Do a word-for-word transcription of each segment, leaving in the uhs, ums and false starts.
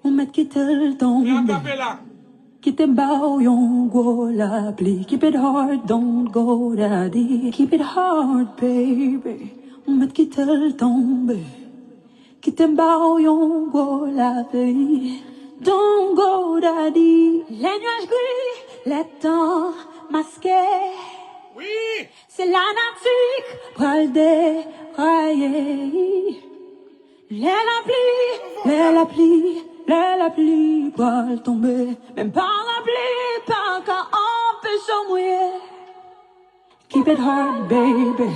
Ou mèt kite l tonbe. Kite m ba w yon gwo lapli. Keep it hard, don't go daddy. Keep it hard, baby. Ou mèt kite l tonbe. Kite m ba w yon gwo lapli. Don't go daddy. Lè nyaj gri, lè tan maske. Wi. Se lanati k pral deraye. Lè lapli, lè lapli, lè lapli pral tonbe. Menm parapli pa ka anpeche w mouye. Keep it hard, baby.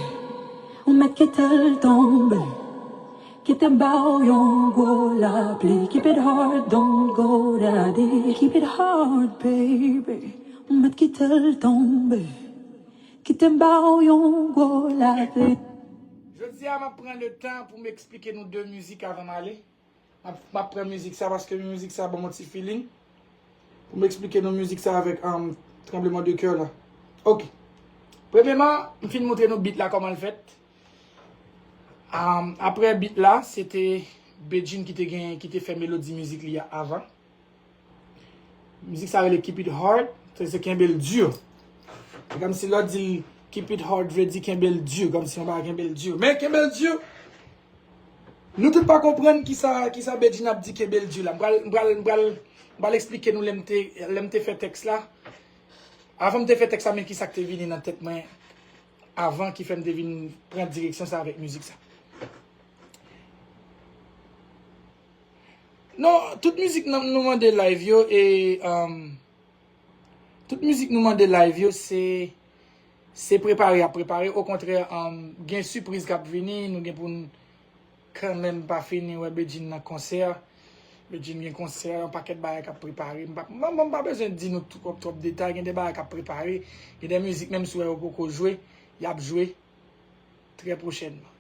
Ou mèt kite l tonbe. Kite m ba w yon gwo lapli. Keep it hard, don't go daddy. Keep it hard, baby. Ou mèt kite l tonbe. Kite m ba w yon gwo lapli. Jodi a, m ap pran le tan pou m eksplike nou de mizik avan m ale. M ap, m ap pran mizik sa paske mizik sa ban m yon ti feeling. Pou m eksplike nou mizik sa avèk um, tranbleman de kè la. Ok. Premyèman, m fin montre nou beat la kòman l fèt. Um, apre beat la, se te Bedjine ki te gen, ki te fè melodi mizik li a avan. Mizik sa rele Keep It Hard, se, se kenbe l di. Se kòmsi lè w di l Keep It Hard vle di kenbe l di, kòmsi yon bagay kenbe l di. Men kenbe l di, nou tout pa konprann kisa, kisa Bedjine ap di kenbe l di la. M pral, m pral, m pral, m pral eksplike nou lè m te, lè m te fè tèks la. Avan m te fè tèks la, men kisa k te vini nan tèt mwen avan ki fè m te vin pran direksyon sa avèk mizik sa. Non, tout mizik nan, nou mande live yo, e, um, tout mizik nou mande live yo, se, se prepare y ap prepare. Okontrè, um, gen sipriz k ap vini, nou gen pou n kanmenm pa fini wè Bedjine nan konsè. Bedjine gen konsè, yon pakèt bagay k ap prepare. M pa, m, m pa bezwen di nou twòp, twòp detay, gen de bagay k ap prepare. Gen de mizik, menm si w wè yo poko jwe, y ap jwe trè pwochènman.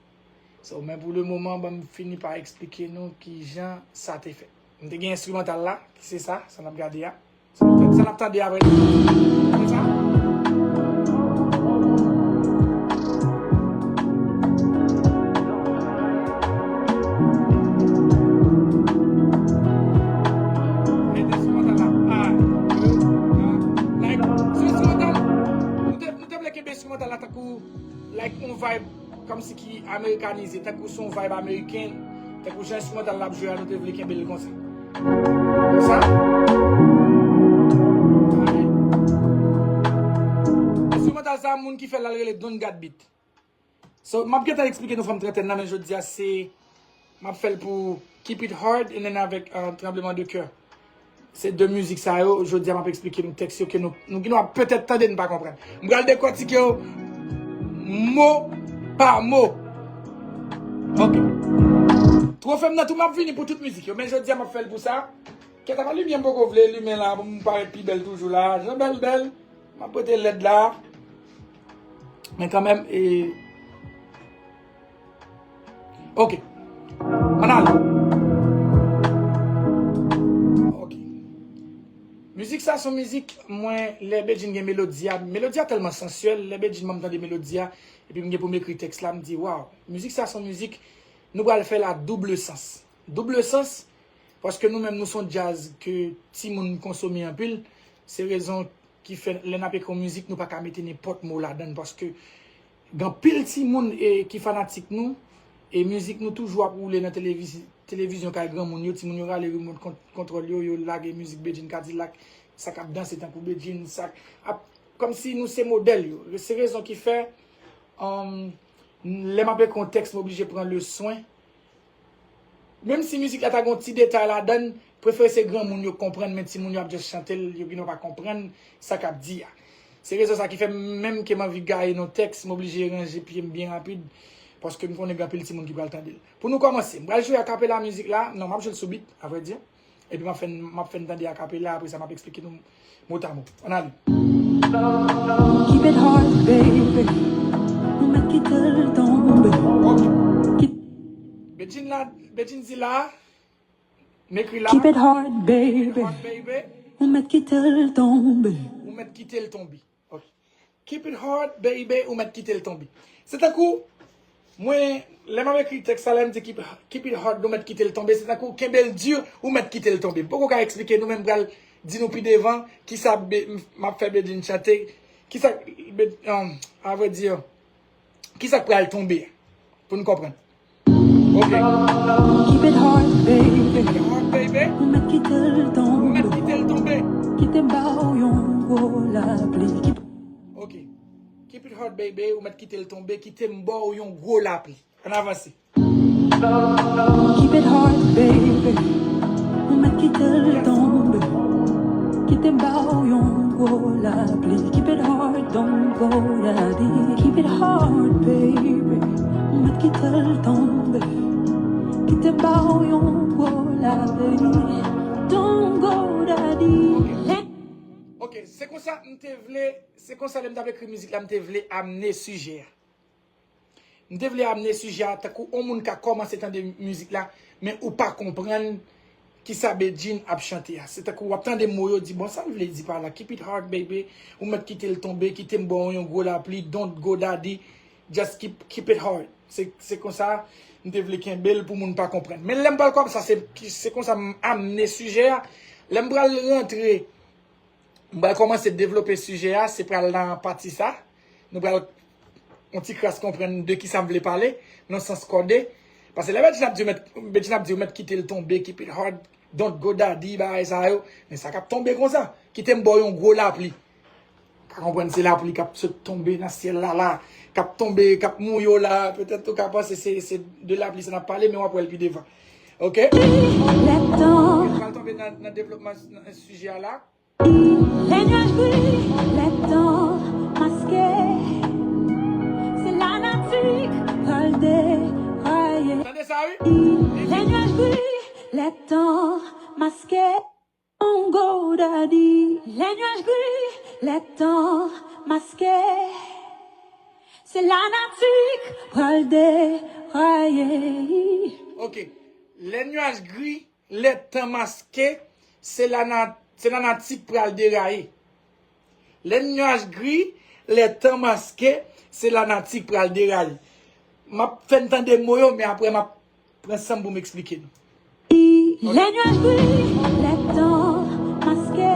So, men pou le moman, ban m fini pa eksplike nou kijan sa te fèt. M te gen enstrimantal la, ki se sa, sa n ap gade a. Sa n ap, sa n ap tande apre. Apre sa. Met enstrimantal la. A, e, a, like, sou enstrimantal, nou te, nou te vle kenbe enstrimantal la tankou, like, yon vibe kòmsi ki amerikanize, tankou se yon vibe ameriken, tankou jan enstrimantal la ap jwe a, nou te vle kenbe l konsa. Konsa. Enstrimantal sa, moun ki fè l la, l rele Don Gad Beat. So, m ap gentan eksplike nou fanm trantèn nan, men jodi a se, m ap fè l pou Keep It Hard and then avèk, uh, Tranbleman de Kè. Se de mizik sa yo, jodi a m ap eksplike nou tèks yo ke nou, nou, nou ap petèt tande n pa konprann. M pral dekòtike yo mo pa mo. Ok. Twofe m nan tou, m ap vini pou tout mizik yo, men jodi a m ap fè l pou sa. Kèt apa limyè m poko vle limen la, pou m parèt pi bèl toujou la. Jan bèl bèl, m ap prete lèd la. Men kanmenm, e, Ok. Ann ale. Ok. Mizik sa se yon mizik, mwen, lè Bedjine gen melodi a, melodi a tèlman sansyèl, lè Bedjine ban m tande melodi a, epi m gen pou m ekri tèks la, m di, waw, mizik sa se yon mizik, nou pral fè l a double sans. Double sans, paske nou menm, nou se yon djaz ke timoun konsome anpil, se rezon ki fè, lè n ap ekri yon mizik, nou pa ka mete nenpòt mo ladan l, paske gen anpil timoun, e, ki fanatik nou, e mizik nou toujou ap woule nan televiz-, televizyon kay granmoun yo, timoun yo rale rimòt kont-, kontwòl yo, yo lage mizik Bedjine Kadilak, sa k ap danse tankou Bedjine, sa k ap, kòmsi nou se modèl yo. Se rezon ki fè, um, lè m ap ekri yon tèks, m oblije pran le swen Menm si mizik la ta gen yon ti detay ladan l, prefere se granmoun yo konprann, men timoun yo ap just chante l, yo gen dwa pa konprann sa k ap di a. Se rezon sa ki fè m, menm ke m anvi gaye nan tèks, m oblije ranje pye m byen rapid, paske m konnen gen anpil timoun ki pral tande l. Pou nou kòmanse, m pral jwe akapela mizik la, non, m ap jwe l sou beat, avrèdi. Epi m ap fè n, m ap fè n tande akapela, apre sa m ap eksplike nou motamo. Ann ale. Keep it hard, baby. Ou mèt kite l tonbe. Ok. Kit- Bedjine la, Bedjine di la, m ekri la. Keep it hard, baby. Keep it hard, baby. Ou mèt kite l tonbe. Ou mèt kite l tonbe. Ok. Keep it hard, baby, ou mèt kite l tonbe. Se tankou, Mwen, lè m ap ekri tèks sa, lè m di keep, keep it hard, nou mèt kite l tonbe, se tankou kenbe l di, ou mèt kite l tonbe. M poko ka eksplike nou, men m pral di nou pi devan kisa be- m ap fè Bedjine chante, kisa, be- um, a vrè di, kisa k pral tonbe, pou n konprann. Ok. Keep it hard, baby. Keep it hard, baby. Ou mèt kite l tonbe. Ou mèt kite l tonbe. Kite m ba w yon gwo lapli. Keep Ok. Keep it hard, baby. Ou mèt kite l tonbe. Kite m ba w yon gwo lapli. Ann avanse. Keep it hard, baby. Ou mèt kite l tonbe. Kite m ba w yon gwo lapli. Keep it hard, don't go daddy. Keep it hard, baby. Ou mèt kite l tonbe. Kite m ba w yon gwo lapli. Don't go daddy. Ok, se konsa m te vle, se konsa lè m t ap ekri mizik la, m te vle amne sijè a. M te vle amne sijè a tankou on moun ka kòmanse tande mizik la, men ou pa konprann kisa Bedjine ap chante a. Se tankou w ap tande mo yo di, bon, sa l vle di pa la? Keep it hard, baby. Ou mèt kite l tonbe, kite m ba w yon gwo lapli, don't go daddy. Just keep, keep it hard. Se, se konsa m te vle kenbe l pou moun pa konprann. Men lè m pral kòmanse, se, se konsa m amne sijè a. Lè m pral rantre M pral kòmanse devlope sijè a, se pral nan pati sa. Nou pral yon ti kras konprann de kisa m vle pale, nan sans kòde. Paske lè Bedjine ap di w mèt, Bedjine ap di w mèt kite l tonbe, keep it hard, don't go daddy, bagay sa yo. Men sa k ap tonbe konsa. Kite m ba w yon gwo lapli. Ka konprann se lapli k ap sot tonbe nan syèl la la. K ap tonbe, k ap mouye w la. Petèt ou ka panse se, se de lapli sa n ap pale, men w ap wè l pi devan. Ok? Lètan. Pral tonbe nan, nan devlopman nan sijè a la. Lè nyaj gri, lè tan maske, se lanati k pral deraye. Tande sa, wi. Lè nyaj gri, lè tan maske, on go daddy. Lè nyaj gri, lè tan maske, se lanati k pral deraye. Ok. Lè nyaj gri, lè tan maske, se lana-, se lanati k pral deraye. Lè nyaj gri, lè tan maske, se lanati k pral deraye. M ap fè n tande mo yo, men apre m ap pran san m pou m eksplike nou. Lè nyaj gri, lè tan maske,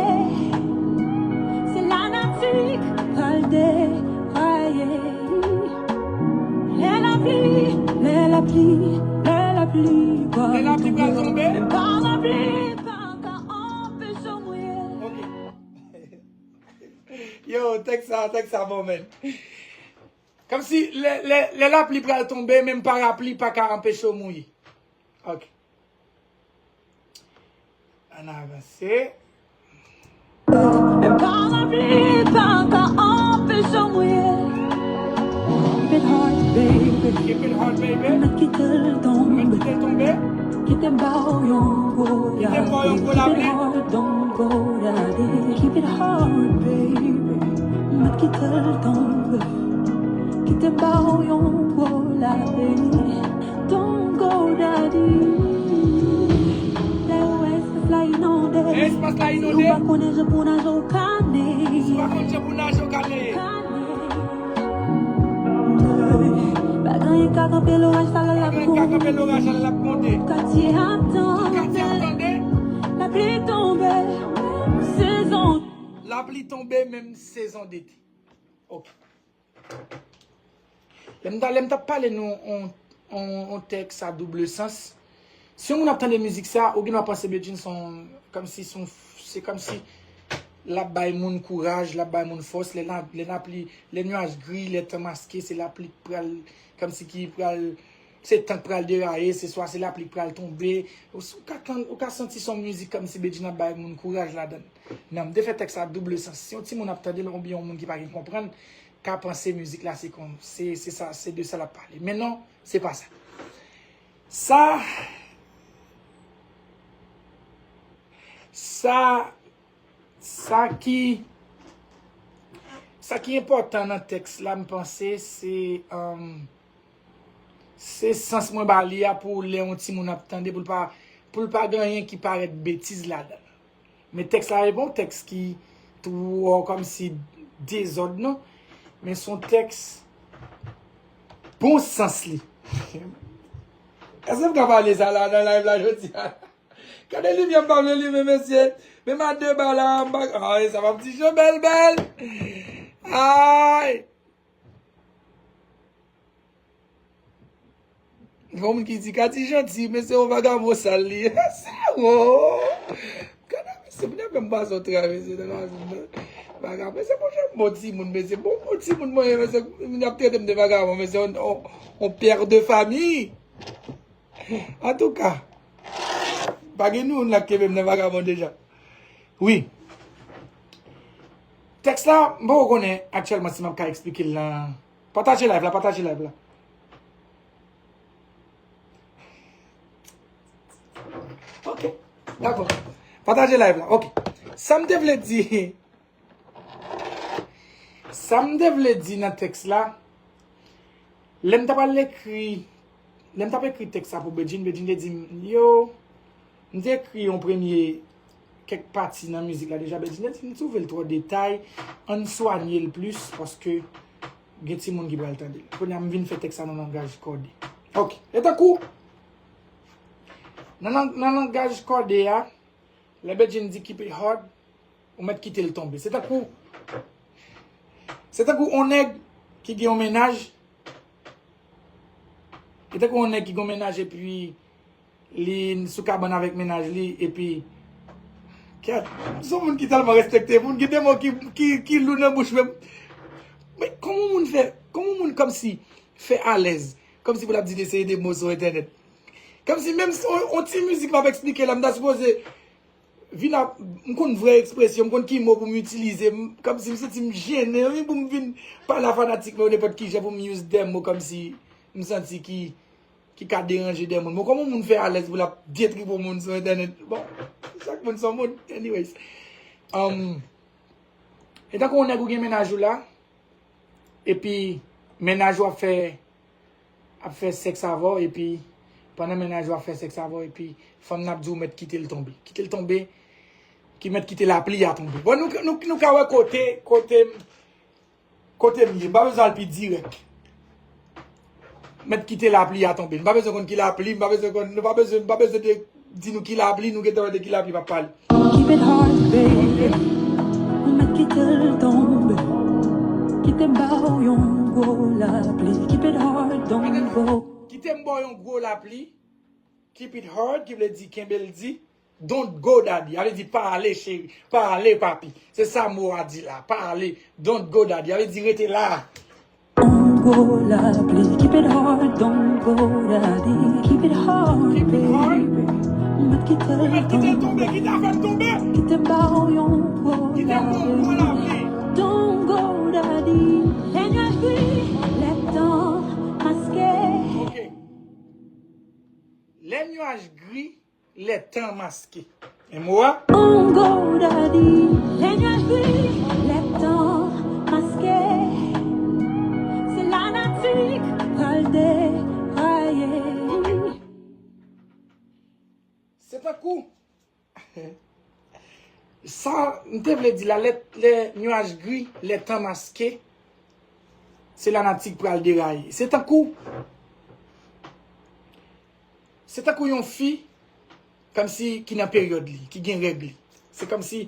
se lanati k pral deraye. Lè lapli, lè lapli, lè lapli pral tonbe. Lè lapli pral tonbe. Lè pa lapli pa ka anpeche w mouye. Ok. Yo, tèks sa, tèks sa bon, men. Kòmsi lè, lè, lè lapli pral tonbe, menm parapli pa ka anpeche w mouye. Ok. Ann avanse. Menm parapli pa ka anpeche w mouye. Keep it hard, baby. Keep it hard, baby. Mèt kite l tonbe. Mèt kite l tonbe. Kite m ba w yon gwo lapli. Kite m ba w yon gwo lapli. Keep it hard, don't go daddy. Keep it hard, baby. Mèt kite l tonbe. Kite m ba w yon gwo lapli. Don't go daddy. Lè ou wè espas la inonde. Lè espas la inonde. Si ou pa konnen jan pou naje, ou ka neye. Si ou pa konnen jan pou naje, ou ka neye. Ou ka neye. Pa gen anyen ka kanpe loraj sa lè l ap gronde. Pa gen anyen ka kanpe loraj sa lè l ap gronde. Katye ap tande. Katye ap tande. Lapli tonbe, sezon. Lapli tonbe, menm sezon dete. Ok. Lè m ta, lè m t ap pale nou on, on, on tèks a double sans, si yon moun ap tande mizik sa, ou gen dwa panse Bedjine se on, kòmsi se on, se kòmsi l ap bay moun kouraj, l ap bay moun fòs, lè la, lè lapli, lè nyaj gri, lè tan maske, se lapli k pral, kòmsi ki pral, se tan k pral deraye, se swa se lapli k pral tonbe. Ou, ou ka tann, ou ka santi se on mizik kòmsi Bedjine ap bay moun kouraj ladan l. Non, m te fè tèks la double sans. Si yon timoun ap tande l, oubyen yon moun ki pa gen konprann, ka panse mizik la se kon, se, se sa, se de sa l ap pale. Men non, se pa sa. Sa, sa, sa ki, sa ki enpòtan nan tèks la, m panse, se, um, se sans mwen ba li a pou lè yon timoun ap tande, pou l pa, pou l pa gen anyen ki parèt betiz ladan l. Men tèks la, e pa yon tèks ki twò kòmsi dezòd, non. Men se yon tèks bon sans li. Èske m ka pale sa la nan live la jodi a? Gade limyè m pa vle limen, mesye. Men m a de ba la, m pa, ay, sa pa ti cho bèl, bèl. Ay. Gon moun ki di, Katy janti, men se yon vagabon sal li ye. Sa, wo. Gade, mesye, moun ap fè m pase yon travay, mesye, nan la vi, non. Vagabon, mesye, bon, jan bon timoun, mesye, bon, bon timoun mwen ye, mesye, moun ap trete m de vagabon, mesye, on, on, on père de famille. Antouka, pa gen nou youn la k kenbe m nan vagabon deja. Wi. Tèks la, m poko konnen aktyèlman si m ap ka eksplike l nan. Pataje live la, pataje live la. Ok, dakò. Pataje live la, ok. Sa m te vle di, sa m te vle di nan tèks la, lè m t ap al ekri, lè m t ap ekri tèks sa pou Bedjine, Bedjine te di m, yo, m te ekri yon premye kèk pati nan mizik la deja, Bedjine te di m, si w vle l twò detay, ann swanye l plis, paske gen timoun ki pral tande l. Kounye a, m vin fè tèks sa nan langaj kòde. Ok, e tankou, nan lang-, nan langaj kòde a, lè Bedjine di keep it hard, ou mèt kite l tonbe. Se tankou, se tankou on nèg ki gen yon mennaj, e tankou on nèg ki gen yon mennaj epi li sou kabann avèk mennaj li, epi, kèt, se yon moun ki tèlman respekte moun, gen de mo ki, ki, ki lou nan bouch mwen. Men kòman moun fè, kòman moun kòmsi fè alèz, kòmsi pou l ap di de seri de mo sou entènèt? Kòmsi menm si on, on ti mizik m ap eksplike la, m ta sipoze vin ap, m konn vrè ekspresyon, m konn ki mo pou m itilize, m, kòmsi m santi m jennen, wi, pou m vin pale a fanatik mwen nenpòt ki jan, pou m use de mo kòmsi m santi ki, ki ka deranje de moun. Bon, kòman moun fè alèz pou l ap detripe moun sou entènèt? Bon, chak moun se yon moun, anyways. Um, e tankou yon nèg ou gen mennaj ou la, epi mennaj ou ap fè, ap fè sèks avè w, epi pandan mennaj ou ap fè sèks avè w, epi fanm nan ap di w mèt kite l tonbe. Kite l tonbe, ki mèt kite lapli a tonbe. Bon, nou, nou, nou ka wè kote, kote, kote m ye. M pa bezwen al pi dirèk. Mèt kite lapli a tonbe. M pa bezwen konn ki lapli, m pa bezwen konn, nou pa bezwen, m pa bezwen de di nou ki lapli, nou gentan wè de ki lapli m ap pale. Keep it hard, baby. Ou mèt kite l tonbe. Kite m ba w yon gwo lapli. Keep it hard, don't go. Kite m ba w yon gwo lapli. Keep it hard, ki vle di kenbe l di. Don't go, daddy. Sa vle di pa ale, cheri. Pa ale, papi. Se sa mo a di la. Pa ale. Don't go, daddy. Sa vle di rete la. Don't go, lapli, keep it hard, don't go, daddy, keep it hard, baby. Ou mèt kite l tonbe, kite afè l tonbe. Kite m ba w yon gwo lapli. Don't go, daddy. Lè nyaj gri, lè tan maske. Ok. Lè nyaj gri, lè tan maske. Men mo a? Don't go, daddy. Lè nyaj gri, lè tan maske. Se lanati k pral deraye. Se tankou. Sa m te vle di la, lè, lè nyaj gri, lè tan maske, se lanati k pral deraye. Se tankou, se tankou yon fi, kòmsi ki nan peryòd li, ki gen règ li. Se kòmsi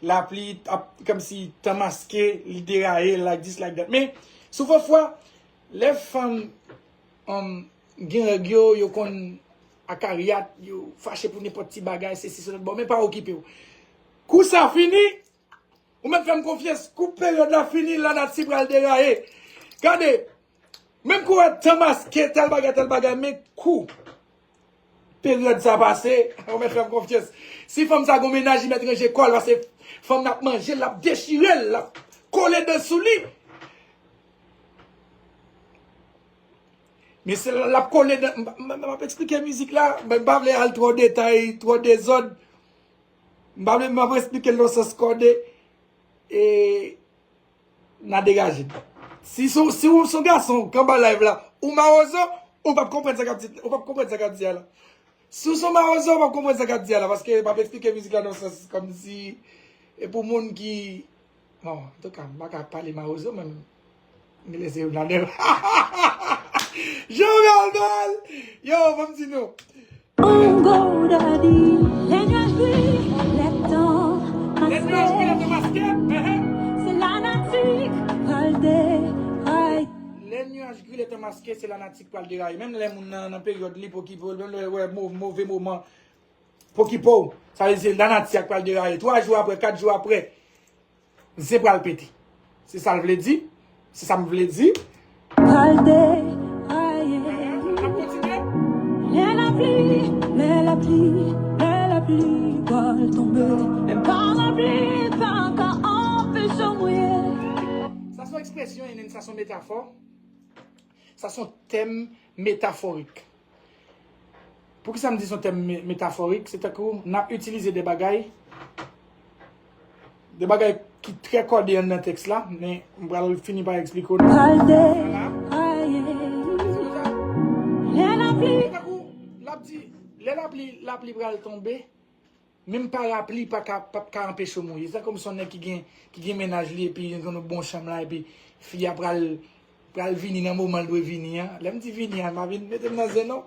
lapli ap, kòmsi tan maske, li deraye, like this, like that. Men, souvantfwa, lè fanm, um, gen règ yo, yo konn akaryat, yo fache pou nenpòt ti bagay, sesi, sela, bon, men pa okipe w. Kou sa fini, ou mèt fè m konfyans, kou peryòd la fini, lanati pral deraye. Gade, menm kou wè tan maske, tèl bagay, tèl bagay, men kou peryòd sa pase, ou mèt fè m konfyans. Si fanm sa gon mennaj, li mèt ranje kò l, paske fanm nan ap manje l, l ap dechire l, l ap kole dan sou li. Men se l ap kole dan, m, m, m ap eksplike mizik la, men m pa vle al twò detay, twò dezòd. M pa vle, m ap eksplike l nan sans kòde. E n a degaje n. Si se, si w se yon gason k anba live la, ou mawozo, ou p ap konprann sa k ap di, ou p ap konprann sa k ap di a la. Si w se yon mawozo, w p ap konprann sa k ap di a la, paske m ap eksplike mizik la nan sans kòmsi e pou moun ki, bon, antouka, m pa ka pale mawozo, men m lese youn ladan yo. Jean Bèl Bèl! Yo, ban m di nou. On go daddy, lè nwaj gri, lè tan maske. Lè nwaj gri, lè tan maske, ehe. Se lanati k pral deraye. Lè nwaj gri, lè tan maske, se lanati k pral deraye. Menm lè moun nan, nan peryòd li pou ki pou, menm lè wè mo- move moman pou ki pou, sa vle di se lanati a k pral deraye. Twa jou apre, kat jou apre, zen pral pete. Se sa l vle di. Se sa m vle di. Pral deraye. N ap kontinye. Lè lapli, lè lapli, lè lapli pral tonbe. Men parapli pa ka anpeche w mouye. Sa se yon ekspresyon, e menm sa se yon metafò. Sa se yon tèm metafòrik. Poukisa m di se yon tèm me- metafòrik? Se tankou n ap itilize de bagay, de bagay ki trè kòde anndan tèks la, men m pral fini pa eksplike w. Pral deraye. Lè lapli. Se tankou l ap di, lè lapli, lapli pral tonbe, menm parapli pa ka, p ap ka anpeche w mouye. Se kòm se yon nèg ki gen, ki gen mennaj li, epi li gen yon bon chanm la, epi fi a pral, pral vini nan moman l dwe vini an. Lè m di vini an, pa vin mete m nan zen non.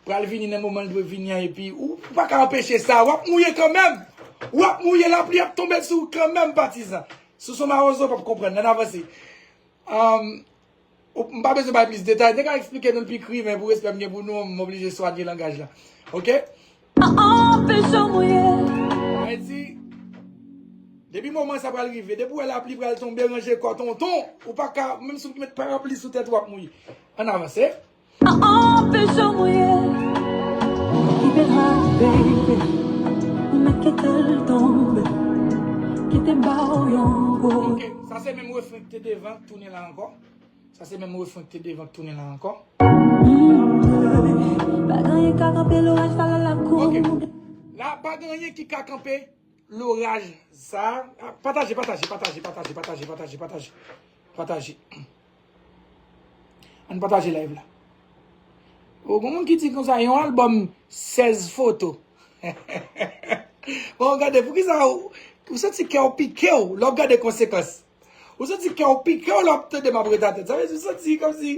Pral vini nan moman l dwe vini an, epi ou, ou pa ka anpeche sa. W ap mouye kanmenm. W ap mouye, lapli ap tonbe sou ou kanmenm, patizan. Si w se yon mawozo, w p ap konprann. Ann avanse. Um, ou- m pa bezwen bay plis detay. Nèg a eksplike nou l pi kri, men pou respè m gen pou nou, m oblije swanye langaj la. Oke? Anpeche w mouye. Sa vle di, depi moman sa pral rive, depi w wè lapli pral tonbe, ranje kò tonton, ou pa ka, menm si w met parapli sou tèt ou, w ap mouye. Ann avanse. Anpeche w mouye. Keep it hot, baby. Ou mèt kite l tonbe. Kite m ba w yon gwo. Oke, sa se menm refren k te devan k tounen la ankò. Sa se menm refren k te devan k tounen la ankò. Mm, pa gen anyen k ka kanpe loraj sa la l ap kouri. Oke. La, pa gen anyen ki ka kanpe loraj sa. Ah, pataje, pataje, pataje, pataje, pataje, pataje, pataje. Pataje. Ann pataje live la. O, gen moun ki di konsa, yon albòm sèz foto. Bon, gade, poukisa ou, ou santi kè w pike w lè w gade konsekans? Ou santi kè w pike w lè w ap tande m ap rete atè. Sa vle di, ou santi kòmsi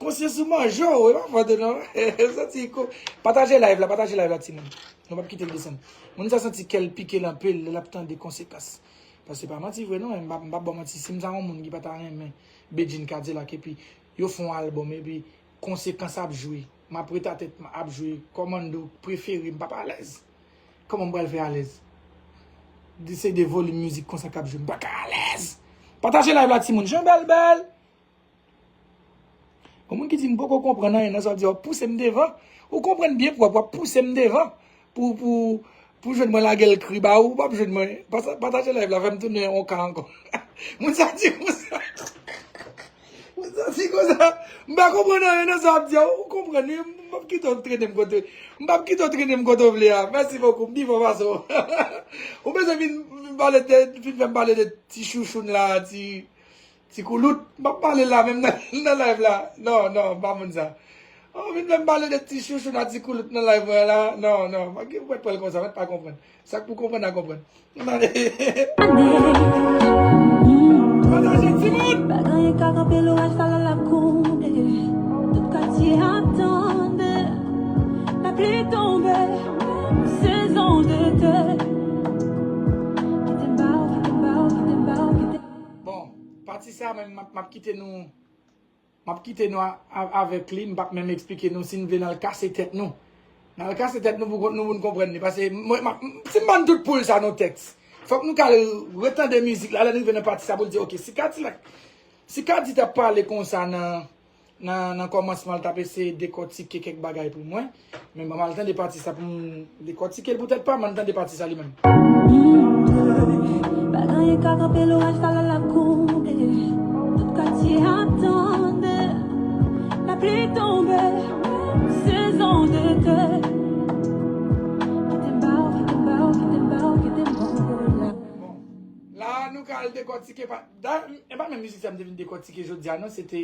konsyans ou manje w, e pa fòt non. Ou santi ko- pataje live la, pataje live la, timoun. Nou p ap kite l desann. Moun sa santi kè l pike l anpil lè l ap tande konsekans. Paske pa manti vre non, m p ap, m p ap ba w manti. Si m ta yon moun ki pa ta renmen Bedjine Cadillac epi yo fè yon albòm epi konsekans ap jwe, m ap rete atè m ap jwe kòmando prefere, m p ap alèz. Kòman m pral fè alèz? Di se de volim mizik konsa k ap jwe, m pa ka alèz. Pataje live la, timoun. Jan Bèl Bèl. Yon moun ki di m poko konprann anyen nan sa w di a, w ap pouse m devan. Ou konprann byen pwòp, w ap pouse m devan. Pou, pou, pou jwenn mwen lage l kri ba ou, w ap jwenn mwen. Pasa- Pataje live la, fè m tounen yon ka ankò. Moun sa di konsa. Moun sa di konsa. M pa konprann anyen nan sa w ap di a, ou konprann wi, m p ap kite w trennen m kote. M p ap kite w trennen m kote w vle a. Mèsi bokou, m pi fò pase w. Ou bezwen vin, vin pale de, vin fè m pale de ti chouchoun la, ti Ti koulout, m p ap pale la menm nan, nan live la. Non, non, m pa moun sa. Oh, vin fè m pale de ti chouchou nan ti koulout nan live mwen la. Non, non, pa gen pou pral konsa, mwen pa konprann. Sa k pou konprann a konprann. Pataje timoun! Pa gen anyen ka kanpe loraj sa la l ap gronde. Tout katye ap tande. Lapli tonbe, sezon dete. Kite m ba w, kite m ba w, kite m ba w, kite m. Bon, pati sa menm m ap, m ap kite nou, m ap kite nou a- a- avèk li, m p ap menm eksplike nou si n vle n al kase tèt nou. N al kase tèt nou pou kont nou pou n konprann li. Paske mwen, m ap- si m ban n tout poul sa nan tèks, fòk nou ka retande mizik la, lè n rive nan pati sa pou l di, oke, si Kadilak, si Kadi t ap pale konsa nan, nan, nan kòmansman, l t ap eseye dekòtike kèk bagay pou mwen. Men ban m al tande pati sa pou m dekòtike l pou tèt pa m, ann tande pati sa li menm. Pa gen anyen ka kanpe loraj sa la l ap gronde. Tout katye ap tande. Lapli tonbe, sezon dete. Kite m ba w, kite m ba w, kite m ba w, kite m ba w la. Bon, la nou ka al dekòtike pa- da- e pa menm mizik sa m te vin dekòtike jodi a non, se te